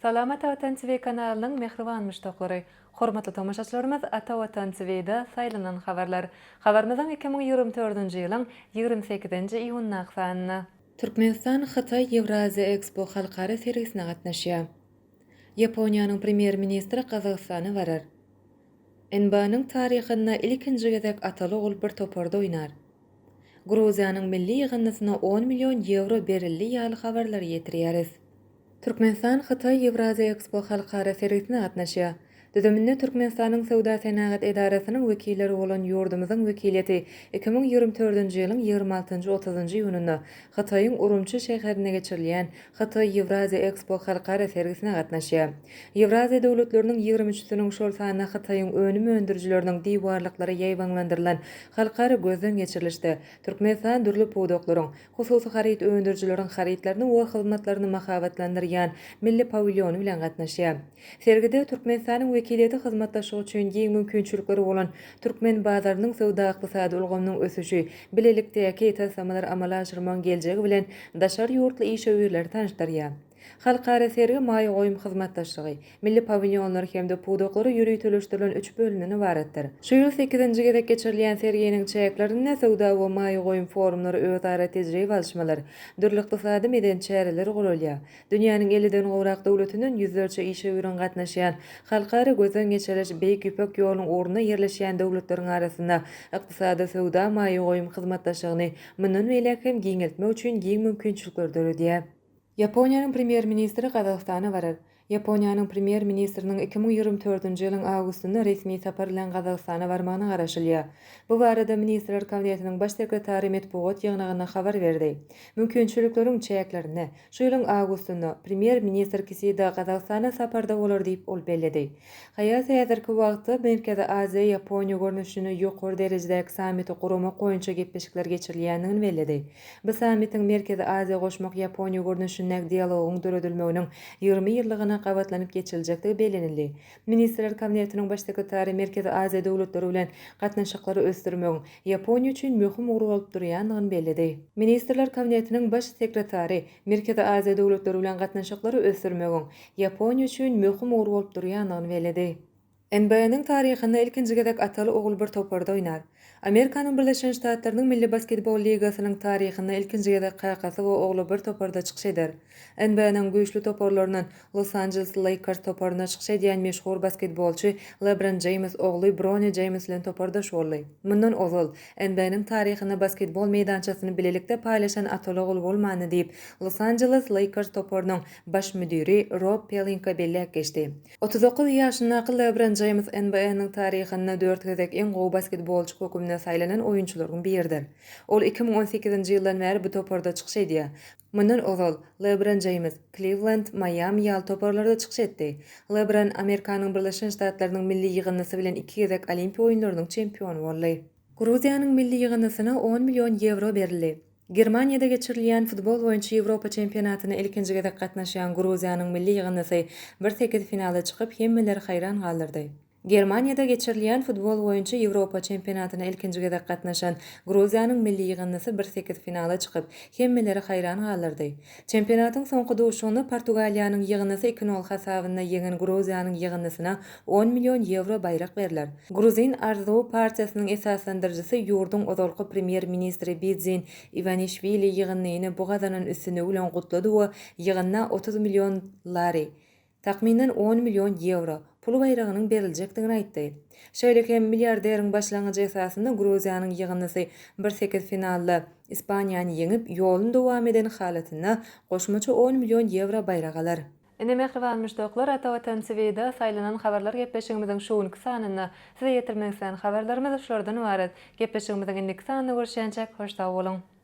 Salam Ata Watan TV kanalynyň mähriban muşdaklary! Hormatly tomaşaçylarymyz Ata Watan TV-da saýlanan habarlar. Habarymyzyň 2024-nji ýylyň 28-nji iýunyndaky sanynda. Türkmenistan Hytaý Ýewraziýa Ekspo halkara sergisine gatnaşýar. Ýaponiýanyň Premýer-ministri Gazagystana barar. NBA-nyň taryhynda ilkinji gezek ataly-ogul bir toparda oýnar. Gruziýanyň milli ýygyndysyna on million ýewro berildi ýaly habarlary ýetirýäris. Türkmenistan Hytaý Ýewraziýa Ekspo halkara sergisine gatnaşýar. Düzüminde Türkmenistanyň Söwda-senagat edarasynyň wekilleri bolan ýurdumyzyň wekiliýeti 2024-nji ýylyň ýigrimi altynjy, otuzynjy iýunynda Hytaýyň Urumçi şäherinde geçirilýän Hytaý Ýewraziýa Ekspo halkara sergisine gatnaşýar. Ýewraziýa döwletleriniň ýigrimi üçüsiniň, şol sanda Hytaýyň önüm öndürijileriniň diwarlyklary ýaýbaňlandyrylan halkara gözden geçirilişde Türkmenistan dürli pudaklaryň, hususy haryt öndürijileriň harytlaryny we hyzmatlaryny mahabatlandyrýan milli pawilýony bilen gatnaşýar. Sergide Türkmenistanyň wekiliýeti hyzmatdaşlyk üçin giň mümkinçilikleri bolan türkmen bazarynyň söwda-ykdysady ulgamynyň ösüşi, bilelikdäki taslamalary amala aşyrmagyň geljegi bilen daşary ýurtly işewürleri tanyşdyrýar. Halkara sergi maýa goýum hyzmatdaşlygy, milli pawilýonlar hem-de pudaklara ýöriteleşdirilen üç bölümden ybaratdyr. Şu ýyl sekizinji gezek geçirilýän serginiň çäklerinde söwda we maýa goýum forumlary, özara tejribe alyşmalar, dürli ykdysady-medeni çäreler guralýar. Dünýäniň elliden gowrak döwletinden ýüzlerçe işewüriň gatnaşýan halkara gözden geçiriş Beýik Ýüpek ýolunyň ugrunda ýerleşýän döwletleriň arasynda ykdysady, söwda, maýa goýum hyzmatdaşlygyny mundan beýläk hem giňeltmek üçin giň mümkinçilikleri döredýär. Ýaponiýanyň Premýer-ministri Gazagystana barar. Ýaponiýanyň Premýer-ministriniň 2024-nji ýylyň awgustynda resmi sapar bilen Gazagystana barmagyna garaşylýar. Bu barada Ministrler Kabinetiniň Baş sekretary metbugat ýygnagynda habar berdi. Mümkinçilikleriň çäklerinde, şu ýylyň awgustynda Premýer-ministr Kisida Gazagystana saparda bolar diýip, ol belledi. Haýat häzirki wagtda Merkezi Aziýa-Ýaponiýa görnüşinde ýokary derejedäki sammiti guramak boýunça gepleşikler geçirilýändigini belledi. Bu sammitiň Merkezi Aziýa goşmak Ýaponiýa görnüşindäki dialogyň döredilmeginiň 20 ýyllygyna gabatlanyp geçiriljekdigi bellenildi. Ministrler Kabinetiniň Baş sekretary Merkezi Aziýa döwletleri bilen gatnaşyklary ösdürmegiň Ýaponiýa üçin möhüm ugur bolup durýandygyny belledi. Ministrler Kabinetiniň Baş sekretary Merkezi Aziýa döwletleri bilen gatnaşyklary ösdürmegiň Ýaponiýa üçin möhüm ugur bolup durýandygyny belledi. NBA-nyň taryhynda ilkinji gezek ataly-ogul bir toparda oýnar. Amerikanyň Birleşen Ştatlarynyň Milli basketbol ligasynyň taryhynda ilkinji gezek kakasy we ogly bir toparda çykyş eder. NBA-nyň güýçli toparlaryndan Los-Anjeles Leýkers toparynda çykyş edýän meşhur basketbolçy LeBron Jeýms ogly Bronni Jeýms bilen topardaş boldy. Mundan ozal, NBA-nyň taryhynda basketbol meýdançasyny bilelikde paýlaşan ataly-ogul bolmandy diýip, Los-Anjeles Leýkers toparynyň baş müdiri Rob Pelinka belläp geçdi. 39 ýaşyndaky LeBron Jeýms NBA-nyň taryhynda dört gezek iň gowy basketbolçy hökmünde saýlanan oýunçylaryň biridir. Ol 2018-nji ýyldan bäri bu toparda çykyş edýär. Mundan ozal, LeBron Jeýms Kliwlend, Maýami ýaly toparlarda çykyş etdi. LeBron Amerikanyň Birleşen Ştatlarynyň milli ýygyndysy bilen iki gezek Olimpiýa oýunlarynyň çempiony boldy. Gruziýanyň milli ýygyndysyna on million ýewro berildi. Germaniýada geçirilýän futbol boýunça Ýewropa çempionatyna ilkinji gezek gatnaşýan Gruziýanyň milli ýygyndysy bir sekiz finala çykyp, hemmeleri haýran galdyrdy. Germaniýada geçirilýän futbol boýunça Ýewropa çempionatyna ilkinji gezek gatnaşan Gruziýanyň milli ýygyndysy bir sekiz finala çykyp, hemmeleri haýran galdyrdy. Çempionatyň soňky duşuşygynda Portugaliýanyň ýygyndysy iki nol hasabynda ýeňen Gruziýanyň ýygyndysyna on million ýewro baýrak berler. Gruzin arzuwy partiýasynyň esaslandyryjysy ýurduň ozalky premýer-ministri Bidzin Iwanişwili ýygyndyny bu gazanan üstünligi bilen gutlady we ýygynda 30 million lari, takmynan on million ýewro, pul baýragynyň beriljekdigini aýtdy. Şeýle hem milliarderiň başlangyjy esasynda Gruziýanyň ýygyndysy bir sekiz finalda Ispaniýany ýeňip, ýoluny dowam eden halatynda goşmaça on million ýewro baýrak alar. Indi mähriban muşdaklar, Ata Watan TV-da saýlanan habarlar gepleşigimiziň şu günki sanynda size ýetirmek islän habarlarymyz şulardan ybarat. Gepleşigimiziň indiki sanynda görüşýänçäk hoş sag boluň!